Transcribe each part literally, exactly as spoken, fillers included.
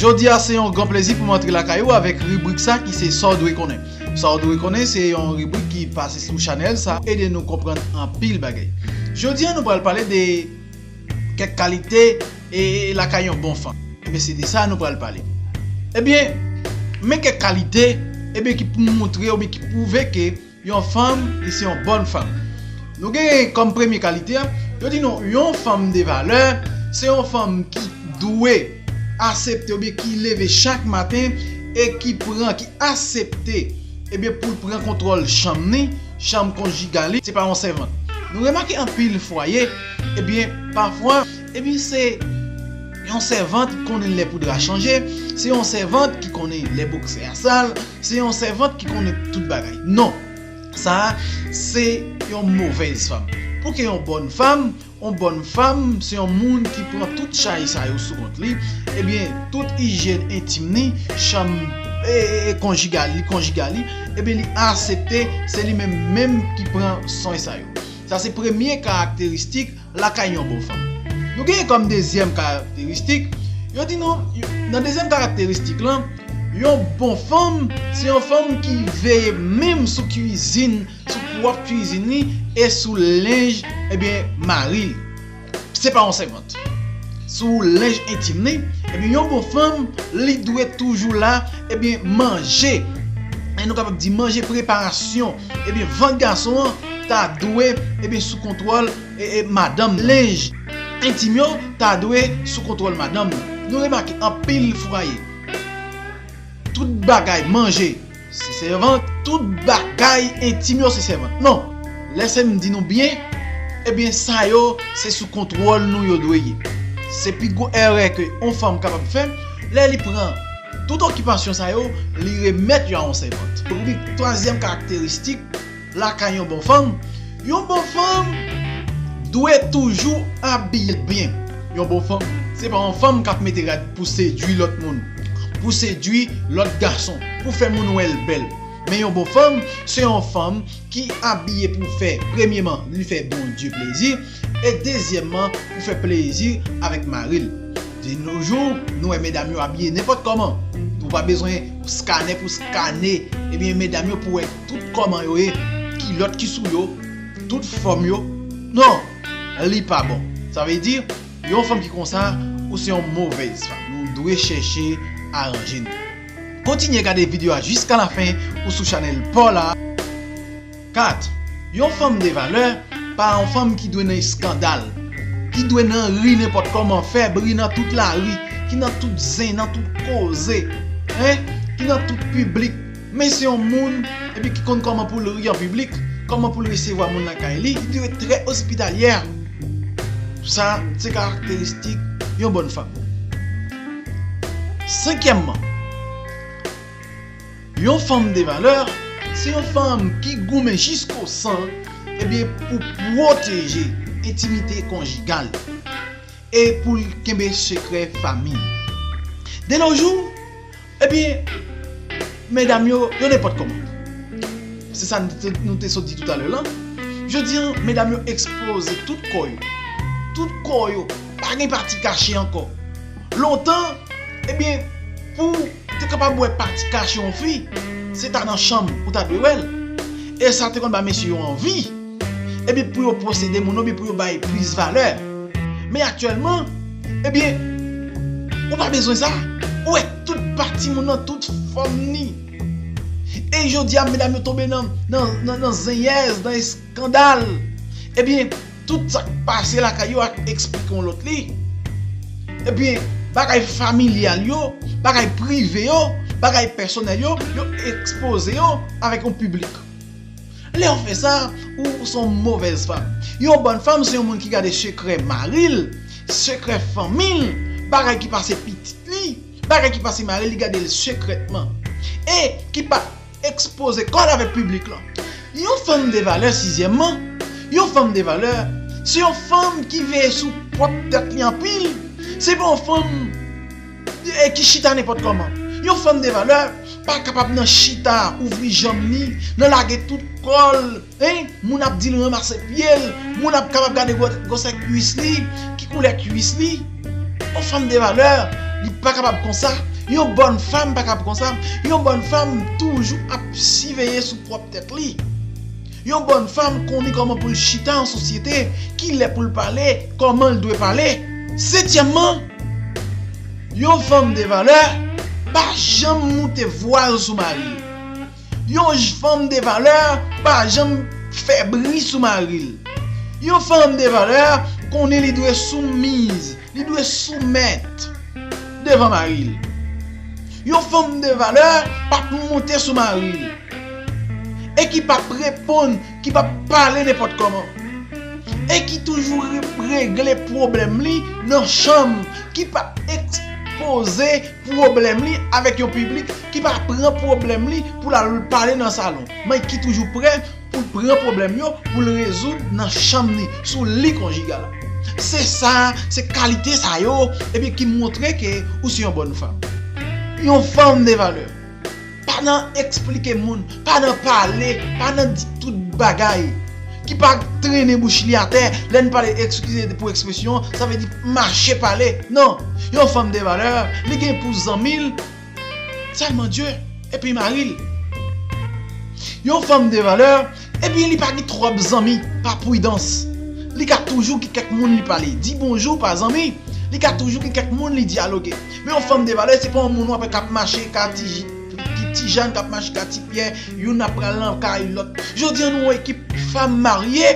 Jodi a se yon gran plezi pou m antre lakay ou avèk ribrik sa ki se Sa w dwe konnen. Sa w dwe konnen se yon ribrik ki pase sou chanèl sa, ede nou konprann anpil bagay. Jodi a nou pral pale de kèk kalite e, e lakay yon bon fanm. Ebyen, se de sa nou pral pale. Ebyen, men kèk kalite, ebyen, ki pou montre oubyen ki pwouve ke yon fanm, li se yon bòn fanm. Nou gen kòm premye kalite a, yo di nou, yon fanm de valè, se yon fanm ki dwe aksepte oubyen ki leve chak maten e ki pran, ki aksepte, ebyen, pou l pran kontwòl chanm ni, chanm konjigal li, se pa yon sèvant. Nou remake anpil fwaye, ebyen, pafwa, ebyen, se yon sèvant ki konnen lè pou dra chanje, se yon sèvant ki konnen lè boksè a sal, se yon sèvant ki konnen tout bagay. Non, sa a, se yon movèz fanm. Pou ke yon bòn fanm, yon bòn fanm, se yon moun ki pran tout chay sa yo sou kont li, ebyen, tout ijyèn entim ni, chanm, e, e, e, konjigal li, konjigal li, ebyen, li aksepte, se li menm menm ki pran swen sa yo. Sa se premye karakteristik lakay yon bon fanm. Nou genyen kòm dezyèm karakteristik, yo di nou, nan dezyèm karakteristik lan, yon bon fanm, se yon fanm ki veye menm sou kwizin, sou pwòp kwizin li e sou lenj, ebyen, mari l. Se pa yon sèvant. Sou lenj entim li, ebyen, yon bon fanm, li dwe toujou la, ebyen, manje. E nou kapab di manje, preparasyon. Ebyen, vant gason an ta dwe, ebyen, sou kontwòl, e, e, madanm. Lenj entim yo ta dwe sou kontwòl madanm nan. Nou remake anpil fwaye. Tout bagay, manje, se sèvant, tout bagay entim yo se sèvant. Non, lèse m di nou byen, ebyen, sa yo, se sou kontwòl nou yo dwe ye. Se pi gwo erè ke yon fanm kapab fè, lè li pran tout okipasyon sa yo, li remèt yo a yon sèvant. Ebyen, twazyèm karakteristik lakay yon bon fanm, yon bon fanm dwe toujou abiye byen. Yon bon fanm, se pa yon fanm k ap mete rad pou sedui lòt moun, pou sedui lòt gason, pou fè moun wè l bèl. Men yon bon fanm, se yon fanm ki abiye pou fè, premyeman, li fè Bondye plezi, e dezyèmman, pou fè plezi avèk mari l. De nos jours, nou wè medam yo abiye nenpòt kòman. Ou pa bezwen skanè pou skanè, ebyen, medam yo pou wè tout kòman yo ye, kilòt ki sou yo, tout fòm yo. Non, li pa bon. Sa vle di, yon fanm ki konsa, ou se yon movèz fanm. Nou dwe chèche aranje nou. Kontinye gade videyo a jiska lafen ou sou chanèl pa w la. Kat, yon fanm de valè pa yon fanm ki dwe nan eskandal, ki dwe nan ri nenpòt kòman, fè bri nan tout lari, ki nan tout zen, nan tout koze, en, ki nan tout piblik. Men se yon moun, epi ki konn kòman pou l ri an piblik, kòman pou l resevwa moun lakay li, li dwe trè ospitalyè. Sa, se karakteristik yon bòn fanm. Senkyèmman, yon fanm de valè, se yon fanm ki goumen jisko san, ebyen, pou pwoteje entimite konjigal e pou l kenbe sekrè fanmi. De nos jours, ebyen, medam yo, yo nenpòt kòman. Se sa nou te, nou te sot di toutalè lan. Jodi an, medam yo ekspoze tout kò yo. Tout kò yo. Pa gen pati kache ankò. Lontan, ebyen, pou w te kapab wè pati kache yon fi, se ta nan chanm ou ta dwe wè l. E sa te konn ba mesye yo anvi, ebyen, pou yo posede moun, ebyen, pou yo bay plis valè. Men aktyèlman, ebyen, ou pa bezwen sa. Ou wè tout pati moun nan, tout fòm ni. E jodi a, medam yo tonbe nan, nan, nan, nan zenyèz, nan eskandal. Ebyen, tout sa k pase lakay yo ap eksplike yon lòt li. Ebyen, bagay familyal yo, bagay prive yo, bagay pèsonèl yo, yo ekspoze yo avèk yon piblik. Lè w fè sa, ou se yon movèz fanm. Yon bòn fanm se yon moun ki gade sekrè mari l, sekrè fanmi l, bagay ki pase pitit li, bagay ki pase mari l, li gade l sekrètman. E ki pa ekspoze kò l avèk piblik lan. Yon fanm de valè, sizyèmman, yon fanm de valè, se yon fanm ki veye sou pwòp tèt li anpil. Se pa yon fanm, e, ki chita nenpòt kòman. Yon fanm de valè pa kapab nan chita, ouvri janm ni, nan lage tout kò l, en, moun ap di l ranmase pye l, moun ap kapab gade gwo-, gwosè kwis li, ki koulè kwis li. Yon fanm de valè, li pa kapab konsa. Yon bòn fanm pa kab konsa. Yon bòn fanm toujou ap siveye sou pwòp tèt li. Yon bòn fanm konnen kòman pou l chita an sosyete, kilè pou l pale, kòman l dwe pale. Setyèmman, yon fanm de valè pa janm moute vwa l sou mari l. Yon fanm de valè pa janm fè bri sou mari l. Yon fanm de valè konnen li dwe soumiz, li dwe soumèt devan mari l. Yon fanm de valè p ap moute sou mari l. E ki p ap reponn, ki p ap pale nenpòt kòman. E ki toujou re-, regle pwoblèm li nan chanm, ki p ap ekspoze pwoblèm li avèk yon piblik, ki pa pran pwoblèm li pou l al pale nan salon, men ki toujou prè pou l pran pwoblèm yo, pou l rezoud nan chanm li, sou li konjigal. Se sa, se kalite sa yo, ebyen, ki montre ke ou se yon bòn fanm. Yon fanm de valè. Pa nan eksplike moun, pa nan pale, pa nan di tout bagay. Ki pa trennen bouch li atè, lè n pale, eskize pou ekspresyon, sa vle di mache pale. Non, yon fanm de valè, li gen pou zanmi l, sèlman Dye, epi mari l. Yon fanm de valè, epi li pa gen twòp zanmi, pa pridans. Li ka toujou gen kèk moun li pale, di bonjou pa zanmi, li ka toujou gen kèk moun li dyaloge. Men yon fanm de valè, se pa yon moun w ap wè k ap mache ka ti, ti, ti Jan, k ap mache ka ti Pyè, youn ap pral nan kay lòt. Jodi an, nou yon ekip fanm marye,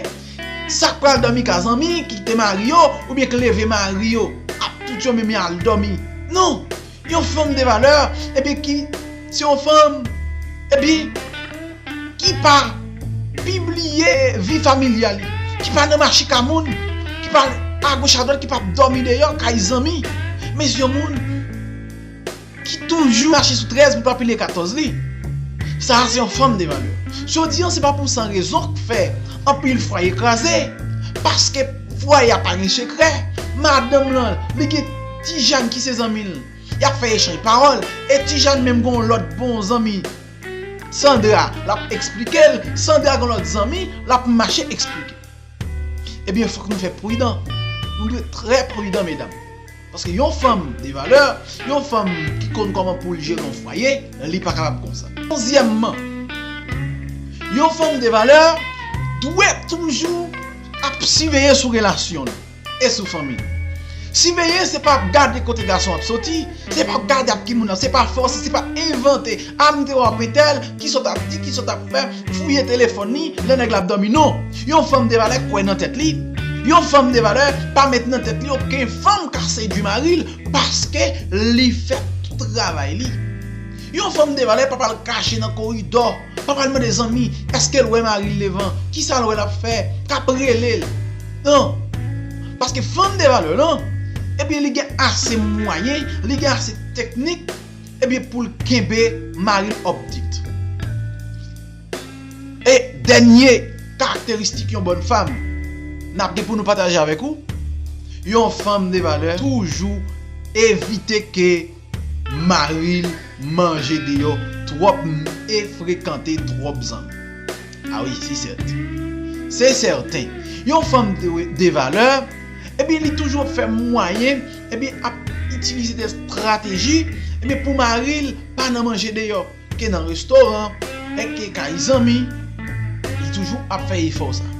sa k pral dòmi ka zanmi, kite mari yo, oubyen k leve mari yo, ap tout yo menm al dòmi. Non! Yon fanm de valè, ebyen ki, se yon fanm, ebyen, ki pa pibliye vi familyal li, ki pa nan mache ka moun, ki pa agoch adwat, ki pa dòmi deyò, kay zanmi. Men se yon moun ki toujou mache sou trèz pou l pa pile katòz li. Sa a se yon fanm de valè. Jodi an, se pa pou san rezon k fè anpil fwaye kraze, paske fwaye a pa gen sekrè. Madanm lan, li gen Ti Jan ki se zanmi l. Y ap fè echanj pawòl. E Ti Jan menm gen yon lòt bon zanmi, Sandra, l ap eksplike l. Sandra gen lòt zanmi, l ap mache eksplike. Ebyen, fòk nou fè pridan. Nou dwe trè pridan, medam. Paske yon fanm de valè, yon fanm ki konn kòman pou l jere yon fwaye, li pa kapab konsa. Onzyèmman, yon fanm de valè dwe toujou ap siveye sou relasyon l e sou fanmi l. Siveye, se pa gade kote gason ap soti, se pa gade ak ki moun ap, se pa fòse, se pa envante. A, m te wè w ap entèl, ki sa w t ap di, ki sa w t ap fè, fouye telefòn li, lè nèg la ap dòmi. Non! Yon fanm de valè kwè nan tèt li. Yon fanm de valè pa met nan tèt li okenn fanm ka sedui mari l, paske li fè tout travay li. Yon fanm de valè pa pral kache nan koridò, pa pral mande zanmi èske l wè mari l devan, kisa l wè l ap fè, k ap rele l. Non. Paske fanm de valè lan, ebyen, li gen ase mwayen, li gen ase teknik, ebyen, pou l kenbe mari l update. E dènye karakteristik yon bòn fanm n ap gen pou nou pataje avèk ou, yon fanm de valè toujou evite ke mari l manje deyò twòp e frekante twòp zanmi. A wi, se sèten. Se sèten. Yon fanm de, de valè, ebyen, li toujou ap fè mwayen, ebyen, ap itilize de estrateji, ebyen, pou mari l pa nan manje deyò, ke nan restoran, e ke kay zanmi, li toujou ap fè efò sa.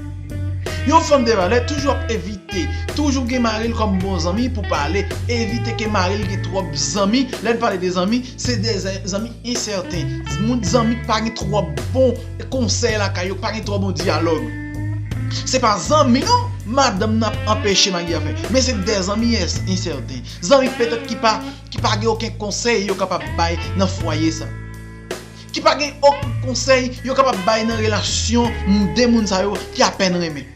Yon fanm de valè toujou ap evite, toujou gen mari l kòm bon zanmi pou pale, evite ke mari l gen twòp zanmi. Lè n pale de zanmi, se de zanmi ensèten. Moun zanmi ki pa gen twòp bon konsèy lakay yo, pa gen twòp bon dyalòg. Se pa zanmi non, madanm nan ap anpeche mari a fè. Men se de zanmi ensèten. Zanmi petèt ki pa, ki pa gen okenn konsèy yo kapab bay nan fwaye sa. Ki pa gen okenn konsèy yo kapab bay nan relasyon de moun sa yo ki apèn renmen.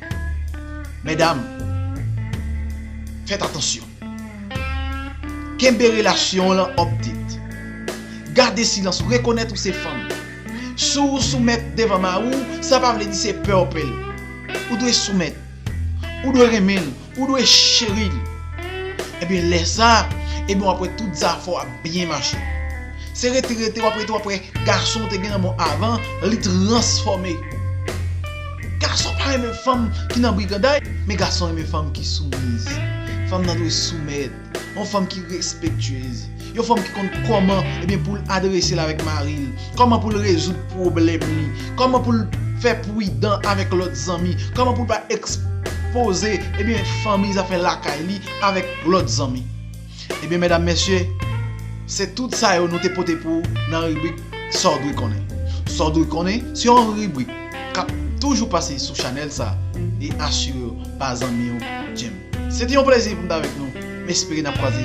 Medam, fèt atansyon. Kenbe relasyon w lan update. Gade silans ou, rekonèt ou se fanm. Si w soumèt devan mari w, sa pa vle di se pè w pè l. Ou dwe soumèt. Ou dwe renmen l. Ou dwe cheri l. Ebyen, lè sa, ebyen, w ap wè tout zafè w ap byen mache. Se rete, rete, w ap rete, w ap wè gason w te gen nan men w avan, li transfòme. Gason pa renmen fanm ki nan briganday, men gason renmen fanm ki soumiz. Fanm nan dwe soumèt. Yon fanm ki respektyez. Yon fanm ki konn kòman, ebyen, pou l adrese l avèk mari l, kòman pou l rezoud pwoblèm li, kòman pou l fè pridan avèk lòt zanmi, kòman pou l pa ekspoze, ebyen, fanmi, zafè lakay li avèk lòt zanmi. Ebyen, medam, mesye, se tout sa yo nou te pote pou w nan ribrik Sa w dwe konnen. Sa w dwe konnen, se yon ribrik k ap toujou pase sou chanèl sa e asire w pa zanmi w, Jim. Se te yon plezi pou m t avèk nou. M espere n ap kwaze